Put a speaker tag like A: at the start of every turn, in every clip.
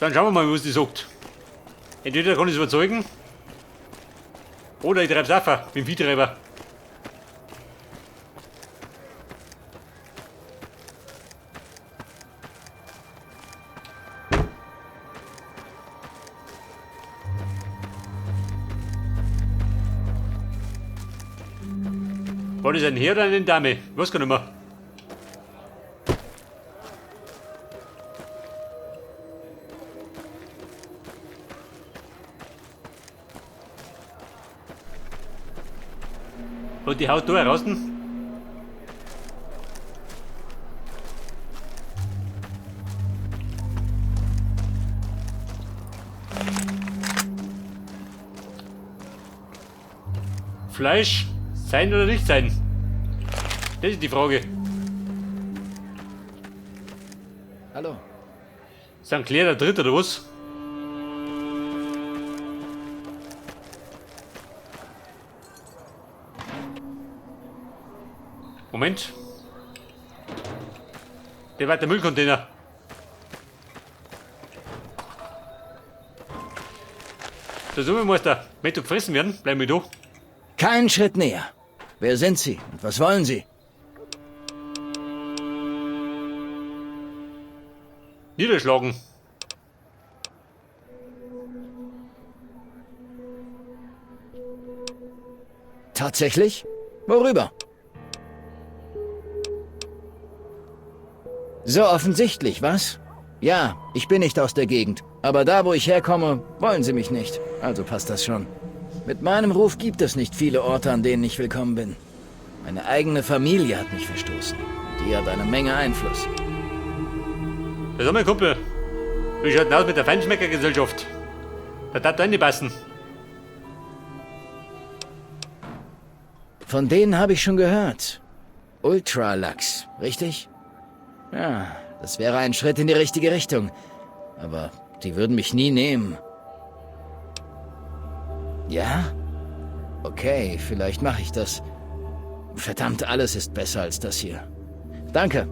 A: Dann schauen wir mal, was die sagt. Entweder kann ich es überzeugen, oder ich treib's auf mit dem Viehtreiber. War das ein Herr oder eine Dame? Ich weiß gar nicht mehr. Und die haut da raus. Fleisch sein oder nicht sein? Das ist die Frage.
B: Hallo.
A: St. Clair der Dritte oder was? Moment. Der war der Müllcontainer. Der Summemeister, wenn du gefressen werden, bleib mir da.
B: Keinen Schritt näher. Wer sind Sie und was wollen Sie?
A: Niederschlagen.
B: Tatsächlich? Worüber? So offensichtlich, was? Ja, ich bin nicht aus der Gegend. Aber da, wo ich herkomme, wollen sie mich nicht. Also passt das schon. Mit meinem Ruf gibt es nicht viele Orte, an denen ich willkommen bin. Meine eigene Familie hat mich verstoßen. Die hat eine Menge Einfluss.
A: Das ist mein Kumpel. Wie schaut denn aus mit der Feinschmeckergesellschaft? Da darf da passen.
B: Von denen habe ich schon gehört. Ultralux, richtig? Ja, das wäre ein Schritt in die richtige Richtung. Aber die würden mich nie nehmen. Ja? Okay, vielleicht mache ich das. Verdammt, alles ist besser als das hier. Danke.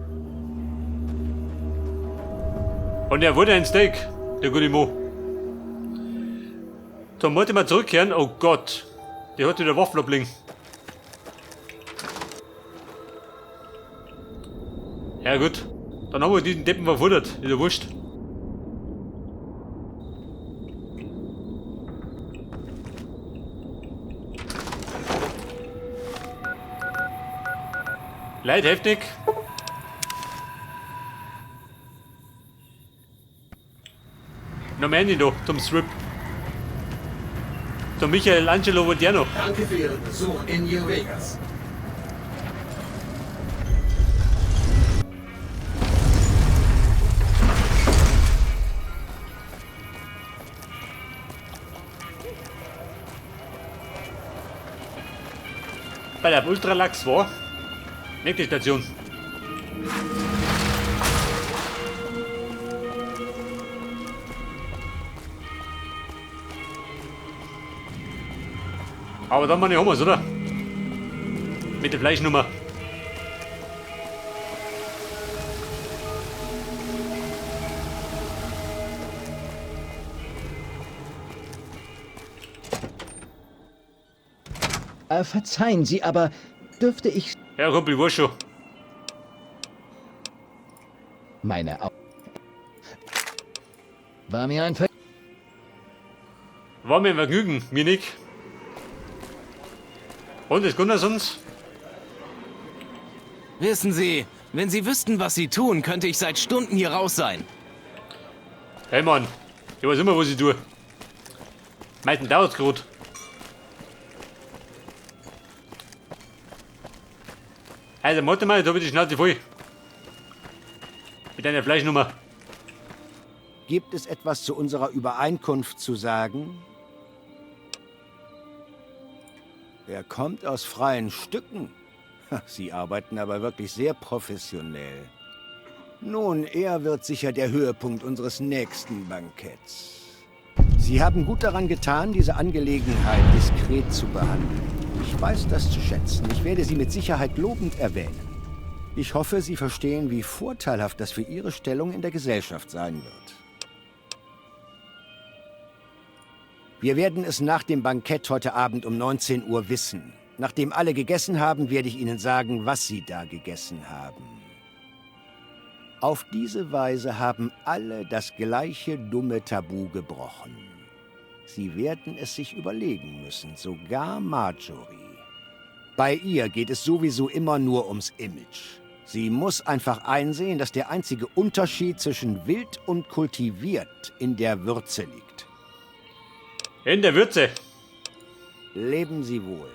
A: Und er wurde ein Steak, der gute Mo. Da wollte mal zurückkehren. Oh Gott, der hat wieder Waffen ablegen. Ja gut, dann haben wir diesen Deppen verfuttert. Ist ja wurscht. Leid heftig. Noch mehr da, zum Strip. Zum Michael Angelo Voltiano.
C: Danke für Ihren Besuch in New Vegas.
A: Bei der Ultralachs war. Nächste Station. Aber dann meine wir's, oder? Mit der Fleischnummer.
B: Verzeihen Sie, aber dürfte ich...
A: Ja, Kumpel, war schon.
B: Meine Au... War mir ein Ver...
A: War mir ein Vergnügen, mir nicht. Und, ist Gunnar sonst?
D: Wissen Sie, wenn Sie wüssten, was Sie tun, könnte ich seit Stunden hier raus sein.
A: Hey Mann, ich weiß immer, was ich tue. Meistens dauert's grad. Also, warte mal, da hab ich die Schnauze voll. Mit deiner Fleischnummer.
C: Gibt es etwas zu unserer Übereinkunft zu sagen? Er kommt aus freien Stücken. Sie arbeiten aber wirklich sehr professionell. Nun, er wird sicher der Höhepunkt unseres nächsten Banketts. Sie haben gut daran getan, diese Angelegenheit diskret zu behandeln. Ich weiß das zu schätzen. Ich werde Sie mit Sicherheit lobend erwähnen. Ich hoffe, Sie verstehen, wie vorteilhaft das für Ihre Stellung in der Gesellschaft sein wird. Wir werden es nach dem Bankett heute Abend um 19 Uhr wissen. Nachdem alle gegessen haben, werde ich Ihnen sagen, was Sie da gegessen haben. Auf diese Weise haben alle das gleiche dumme Tabu gebrochen. Sie werden es sich überlegen müssen, sogar Marjorie. Bei ihr geht es sowieso immer nur ums Image. Sie muss einfach einsehen, dass der einzige Unterschied zwischen wild und kultiviert in der Würze liegt.
A: In der Würze.
C: Leben Sie wohl.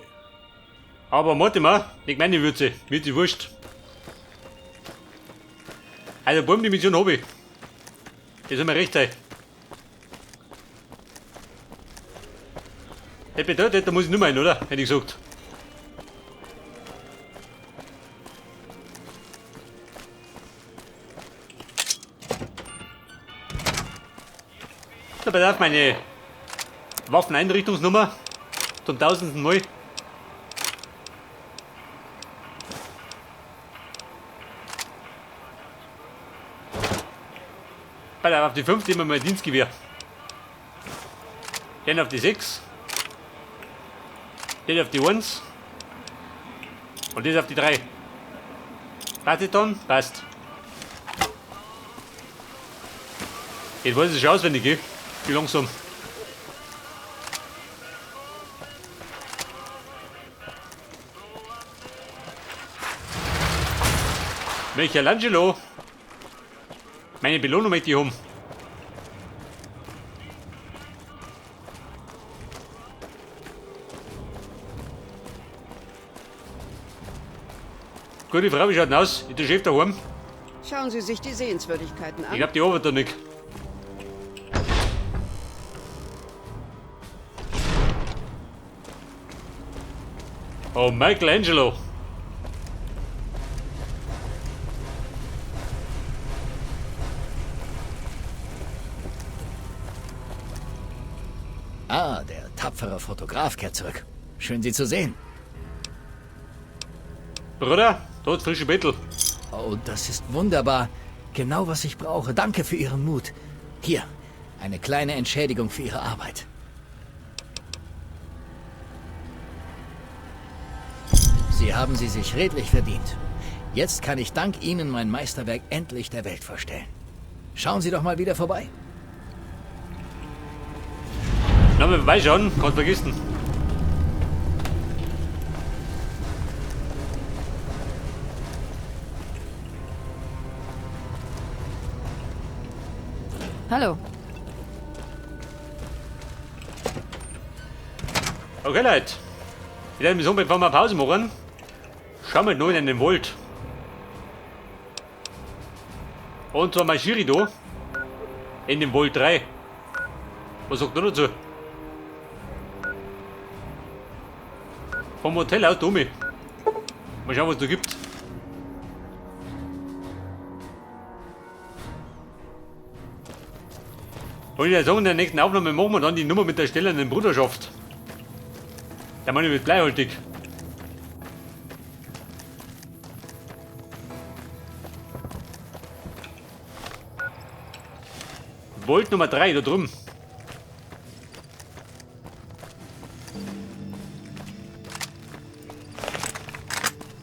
A: Aber Mortimer, nicht meine Würze, mir ist die wurscht. Also, Buben, die Mission hab ich. Das soll mir recht sein. Das bedeutet, da muss ich nicht mehr hin, oder? Hätte ich gesagt. Da pass auf, meine Waffeneinrichtungsnummer zum 1000. Mal. Pass auf, auf die 5 nehmen wir mein Dienstgewehr. Dann auf die 6. Dann auf die 1. Und das auf die 3. Passt das dann? Passt. Jetzt weiß ich schon auswendig, gell? Wie langsam. Michelangelo. Meine Belohnung möchte ich haben. Gute Frau, wie schaut denn aus? Ist der Chef daheim?
E: Schauen Sie sich die Sehenswürdigkeiten an.
A: Ich glaub, die arbeitet da nicht. Oh, Michelangelo.
B: Ah, der tapfere Fotograf kehrt zurück. Schön, Sie zu sehen.
A: Bruder, dort frische Bettel.
B: Oh, das ist wunderbar. Genau, was ich brauche. Danke für Ihren Mut. Hier, eine kleine Entschädigung für Ihre Arbeit. Sie haben sie sich redlich verdient. Jetzt kann ich dank Ihnen mein Meisterwerk endlich der Welt vorstellen. Schauen Sie doch mal wieder vorbei.
A: Na, wir vorbeischauen, kannst vergessen.
F: Hallo.
A: Okay, Leute. Ich werde mich so, bevor wir Pause machen, schauen wir noch in den Wald. Und zwar marschiere ich da in den Wald 3. Was sagt er dazu? Vom Hotel aus, Domi. Mal schauen, was es da gibt. Wollte ich ja sagen, in der nächsten Aufnahme machen wir dann die Nummer mit der stählernen Bruderschaft. Der Mann wird bleihaltig. Volt Nummer 3, da drüben.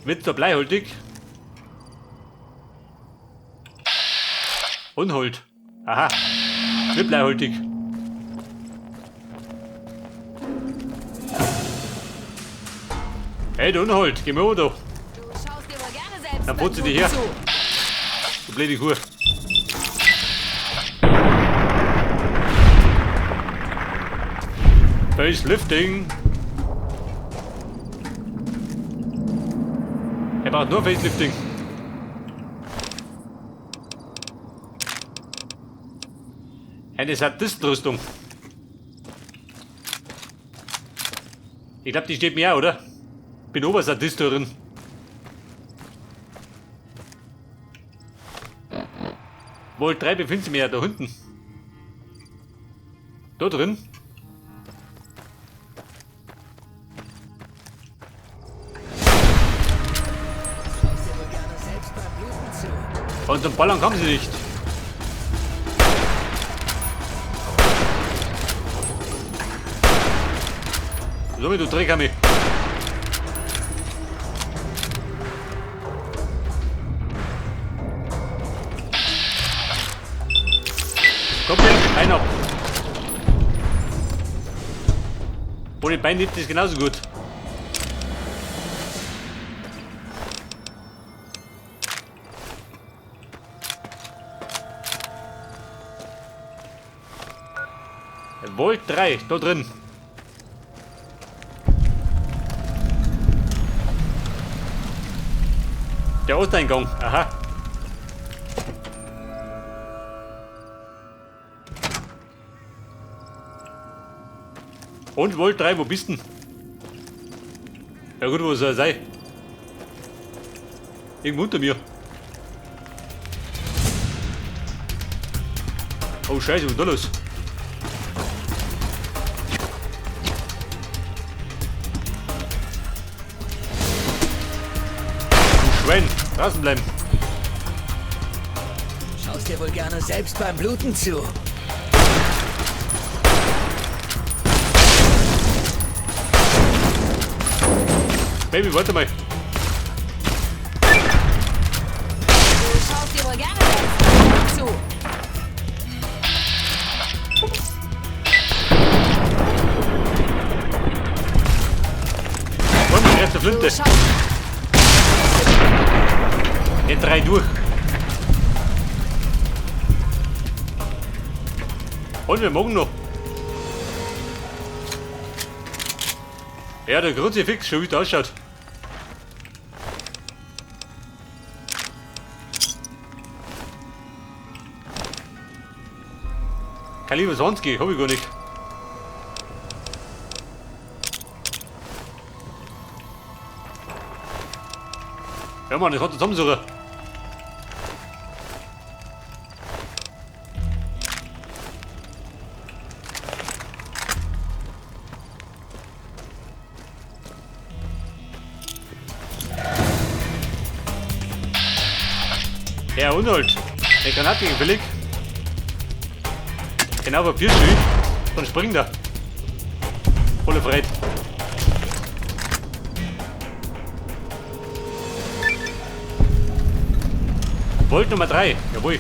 A: Wird da bleihaltig. Unhold. Aha. Wird bleihaltig. Hey, du Unhold, geh mir da.
F: Du schaust dir wohl gerne selbst
A: Dann
F: beim
A: putze dich her.
F: Bluten zu.
A: Du blöde Kuh. Facelifting. Er braucht nur Facelifting. Eine Sadistenrüstung. Ich glaub, die steht mir auch, oder? Bin Obersadist darin. Vault 3 befindet sich mir ja da hinten. Da drin. Und zum Ballern kommen sie nicht. So wie du Dreckhammer. Komm her, Bein ab. Ohne Bein nimmt das genauso gut. Volt 3, da drin. Der Osteingang, aha. Und Volt 3, wo bist denn? Ja gut, wo soll er sein? Irgendwo unter mir. Oh Scheiße, was ist da los? Du Schwein, draußen bleiben.
B: Schaust dir wohl gerne selbst beim Bluten zu.
A: Baby, warte mal.
F: Du schaust dir wohl gerne selbst zu.
A: Komm, die erste Flinte. Jetzt 3 durch. Und wir morgen noch. Ja, der Kruzifix, schon wie es ausschaut. Kaliber 20, hab ich gar nicht. Ja Mann, ich konnte zusammensuchen. Ja, Unold. Der Granate billig. Genau, Papierschild. Dann springt er. Volle Fred. Volt Nummer 3. Jawohl.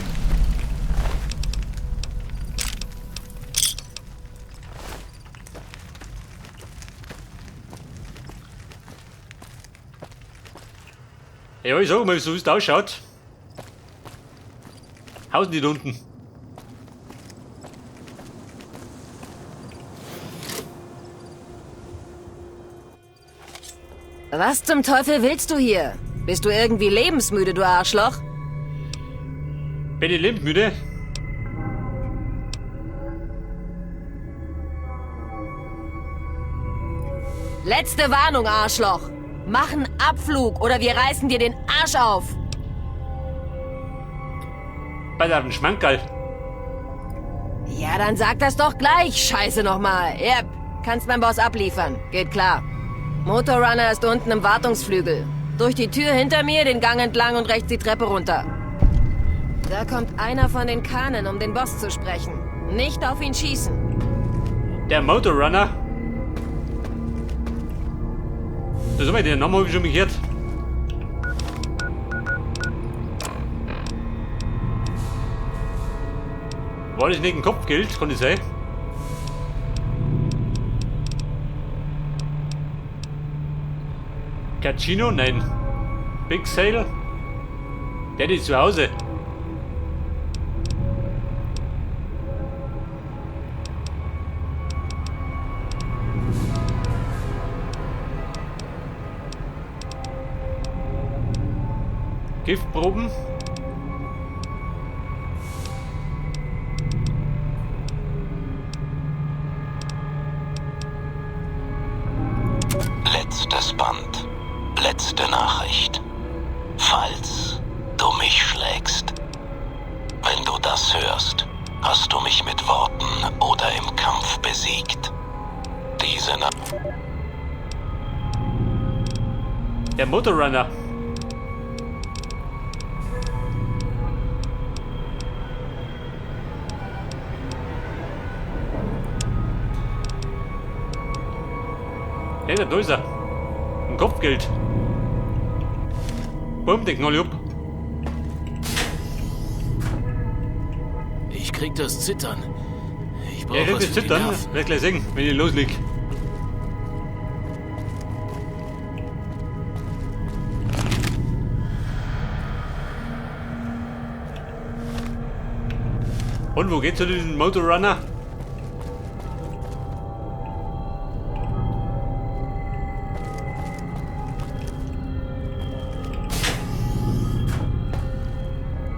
A: Ja, ich sag mal, so wie es ausschaut. Hausen die da unten.
F: Was zum Teufel willst du hier? Bist du irgendwie lebensmüde, du Arschloch?
A: Bin ich lebensmüde?
F: Letzte Warnung, Arschloch! Mach einen Abflug oder wir reißen dir den Arsch auf!
A: Bei der Schmankerl.
F: Ja, dann sag das doch gleich, Scheiße nochmal. Yep, kannst beim Boss abliefern. Geht klar. Motorrunner ist unten im Wartungsflügel. Durch die Tür hinter mir, den Gang entlang und rechts die Treppe runter. Da kommt einer von den Kahnen, um den Boss zu sprechen. Nicht auf ihn schießen.
A: Der Motorrunner? Das haben wir den Namen hab ich schon mal gehört. War das nicht ein Kopfgeld? Kann das sein? Cacino? Nein. Big Sale? Der ist zu Hause. Giftproben?
G: Letztes Band. Letzte Nachricht. Falls du mich schlägst. Wenn du das hörst, hast du mich mit Worten oder im Kampf besiegt. Diese Nachricht.
A: Der Motorrunner. Peter, da ist er. Ein Kopfgeld. Bumm, den knall ich ab.
D: Ich krieg das Zittern. Ich
A: Ja,
D: brauche
A: ich krieg
D: was
A: das
D: für die
A: Zittern.
D: Nerven.
A: Werd gleich sehen, wenn ich losleg. Und wo geht's zu diesem Motorrunner?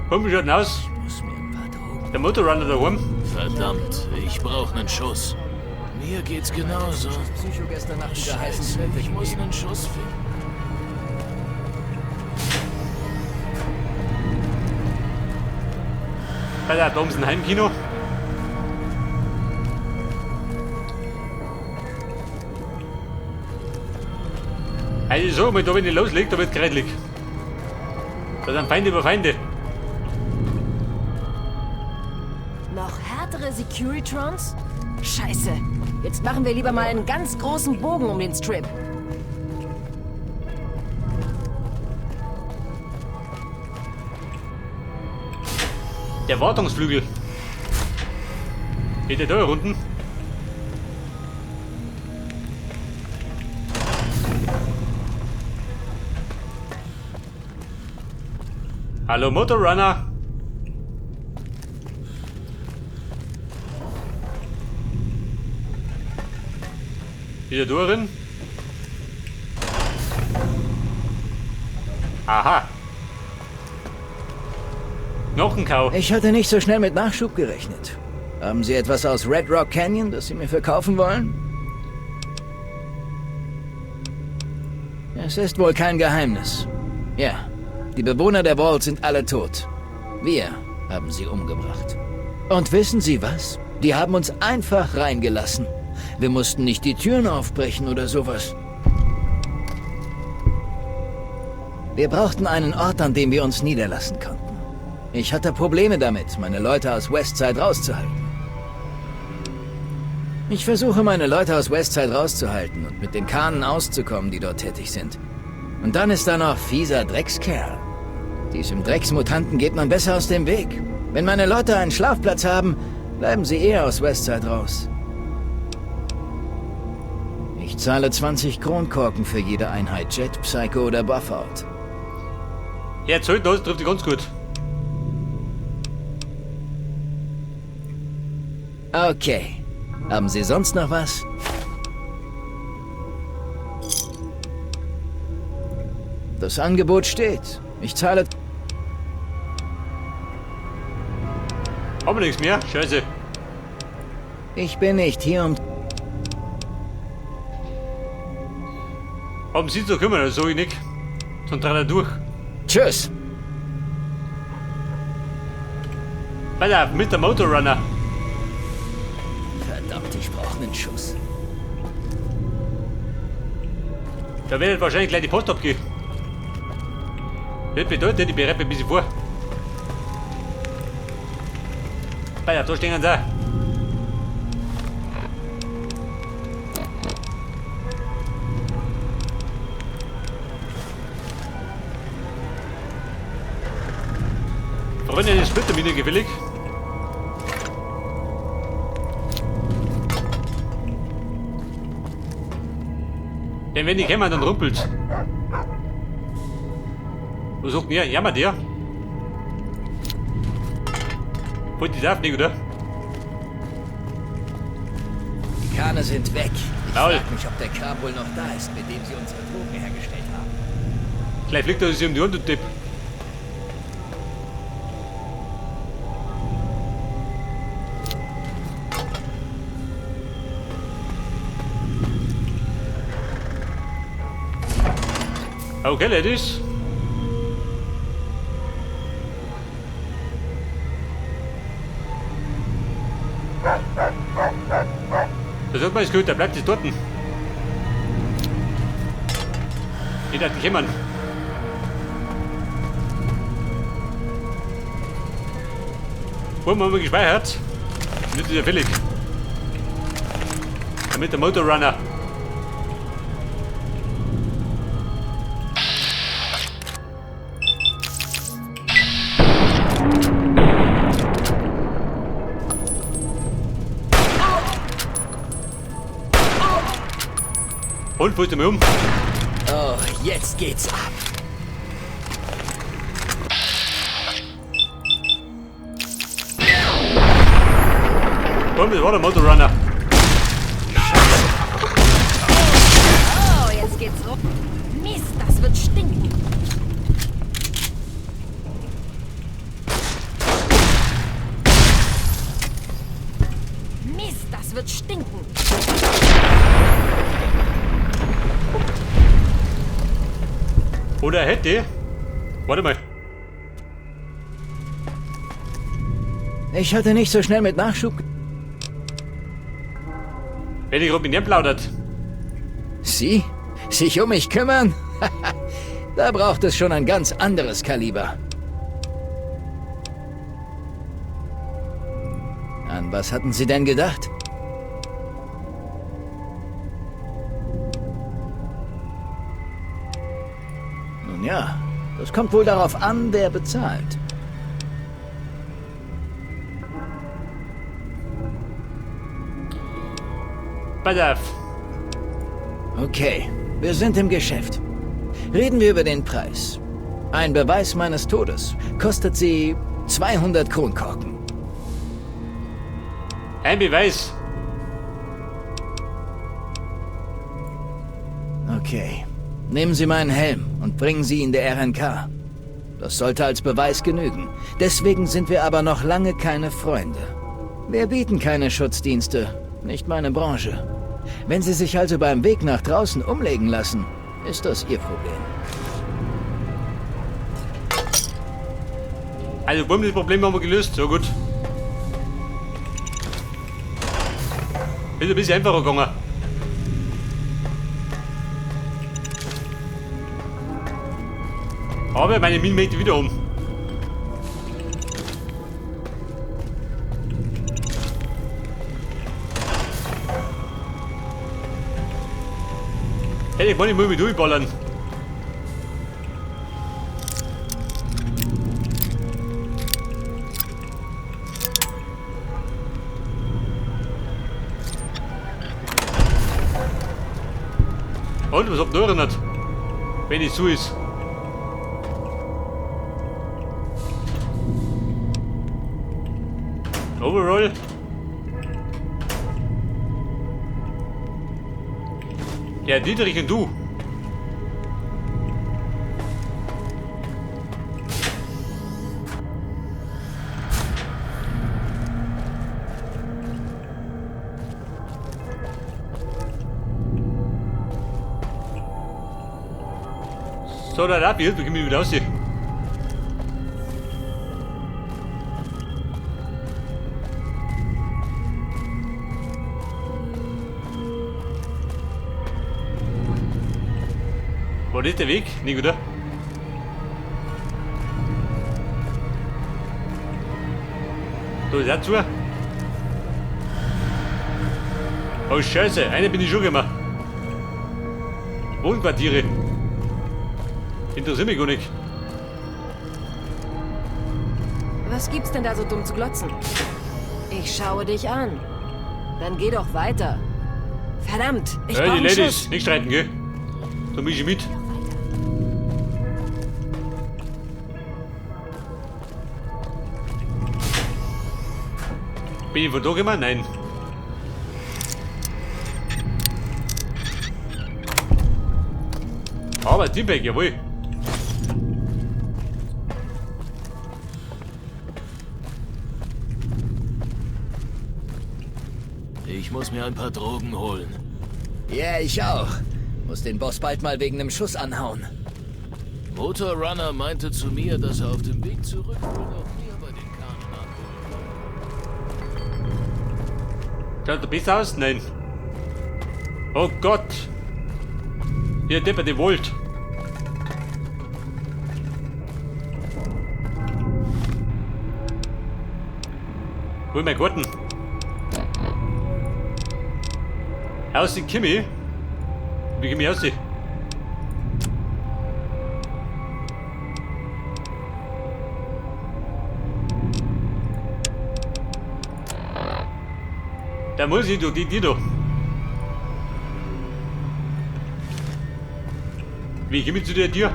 A: Komm, wie schaut denn aus?
B: Muss mir ein paar Drogen.
A: Der Motorrunner daheim.
D: Verdammt, ich brauche einen Schuss. Mir geht's genauso.
B: Psycho gestern Nacht wieder heißen
D: Scheiße,
B: Knöpfe
D: ich muss
B: gegeben.
D: einen Schuss finden.
A: Bei der da oben ist ein Heimkino. Also so, mal da, wenn ich loslege, da wird kreidlig. Da sind Feinde über Feinde.
F: Noch härtere Securitrons? Scheiße. Jetzt machen wir lieber mal einen ganz großen Bogen um den Strip.
A: Der Wartungsflügel. Geht der da unten? Hallo Motorrunner. Wieder drin? Aha. Knochenkau.
B: Ich hatte nicht so schnell mit Nachschub gerechnet. Haben Sie etwas aus Red Rock Canyon, das Sie mir verkaufen wollen? Es ist wohl kein Geheimnis. Ja, die Bewohner der Vault sind alle tot. Wir haben sie umgebracht. Und wissen Sie was? Die haben uns einfach reingelassen. Wir mussten nicht die Türen aufbrechen oder sowas. Wir brauchten einen Ort, an dem wir uns niederlassen konnten. Ich hatte Probleme damit, meine Leute aus Westside rauszuhalten. Ich versuche, meine Leute aus Westside rauszuhalten und mit den Kahnen auszukommen, die dort tätig sind. Und dann ist da noch fieser Dreckskerl. Diesem Drecksmutanten geht man besser aus dem Weg. Wenn meine Leute einen Schlafplatz haben, bleiben sie eher aus Westside raus. Ich zahle 20 Kronkorken für jede Einheit Jet, Psycho oder Buffout.
A: Ja, zahlt das trifft dich ganz gut.
B: Okay. Haben Sie sonst noch was? Das Angebot steht. Ich zahle.
A: Haben wir nichts mehr? Scheiße.
B: Ich bin nicht hier, um.
A: Haben Sie zu kümmern, das sag ich nicht. Sonst dreht er durch.
B: Tschüss.
A: Pass auf, Mr. Motorrunner.
B: Verdammt, ich brauche einen Schuss.
A: Da wird wahrscheinlich gleich die Post abgehen. Das bedeutet, ich bereite mich ein bisschen vor. Pass auf, da stehen sie auch. Freunde, das Splittermine gefällig. Denn wenn die kämen, dann rumpelt's. Wo sagt denn ihr? Jammert ihr? Wollt die darf nicht, oder?
B: Die Kahne sind weg. Ich
A: Maul.
B: frag mich, ob der Kram wohl noch da ist, mit dem sie unsere Drogen hergestellt haben.
A: Gleich fliegt er sich um die Ohren, du Depp. Okay, Ladies. Das sagt man, ist gut, da bleibt es dort. Jeder hat die kommen. Wo haben wir gespeichert? Nicht ist ja fällig. Damit der Motorrunner. Hund fällt mir um.
B: Oh, jetzt geht's ab.
A: Komm, das war der Motorrunner.
F: Oh, jetzt geht's rum. Mist, das wird stinken. Mist, das wird stinken.
A: Oder hätte. Warte mal.
B: Ich hatte nicht so schnell mit Nachschub.
A: Wenn ich mit dem plaudert.
B: Sie? Sich um mich kümmern? Da braucht es schon ein ganz anderes Kaliber. An was hatten Sie denn gedacht? Nun ja, das kommt wohl darauf an, wer bezahlt.
A: Pass auf.
B: Okay, wir sind im Geschäft. Reden wir über den Preis. Ein Beweis meines Todes kostet Sie 200 Kronkorken.
A: Ein Beweis.
B: Okay. Nehmen Sie meinen Helm und bringen Sie ihn der RNK. Das sollte als Beweis genügen. Deswegen sind wir aber noch lange keine Freunde. Wir bieten keine Schutzdienste, nicht meine Branche. Wenn Sie sich also beim Weg nach draußen umlegen lassen, ist das Ihr Problem.
A: Also, bumm, das Problem haben wir gelöst. So gut. Ist ein bisschen einfacher gegangen. Aber meine Mine möchte wieder um. Hey, ich wollte nicht mal mit durchballern. Und was habt ihr erinnert? Wenn es so ist. Overall. Ja, Dietrich und du. So, da da, wie komme ich wieder raus hier? War das der Weg? Nicht, oder? Da ist auch zu. Oh Scheiße, eine bin ich schon gekommen. Wohnquartiere. Interessiert mich gar nicht.
F: Was gibt's denn da so dumm zu glotzen? Ich schaue dich an. Dann geh doch weiter. Verdammt, ich
A: Hey,
F: brauche
A: die
F: einen
A: Ladies,
F: Schuss.
A: nicht streiten, gell? Da misch ich mit. Bin ich von da gekommen? Nein. Aber Teabag, jawohl.
G: Ich muss mir ein paar Drogen holen.
B: Ja, ich auch. Muss den Boss bald mal wegen einem Schuss anhauen.
G: Motorrunner meinte zu mir, dass er auf dem Weg zurück wohl noch mehr bei den Kahnen abholen kann.
A: Schaut der besser aus? Nein. Oh Gott. Hier, Depper, die wollt. Hol mein Garten. Aussehen Kimi. Wie komme ich aussehen? Da muss ich durch die da. Wie komme ich zu der Tür?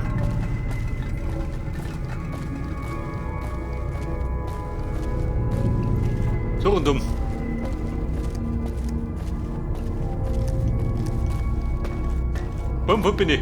A: So rundum. Bumm, wo bin ich?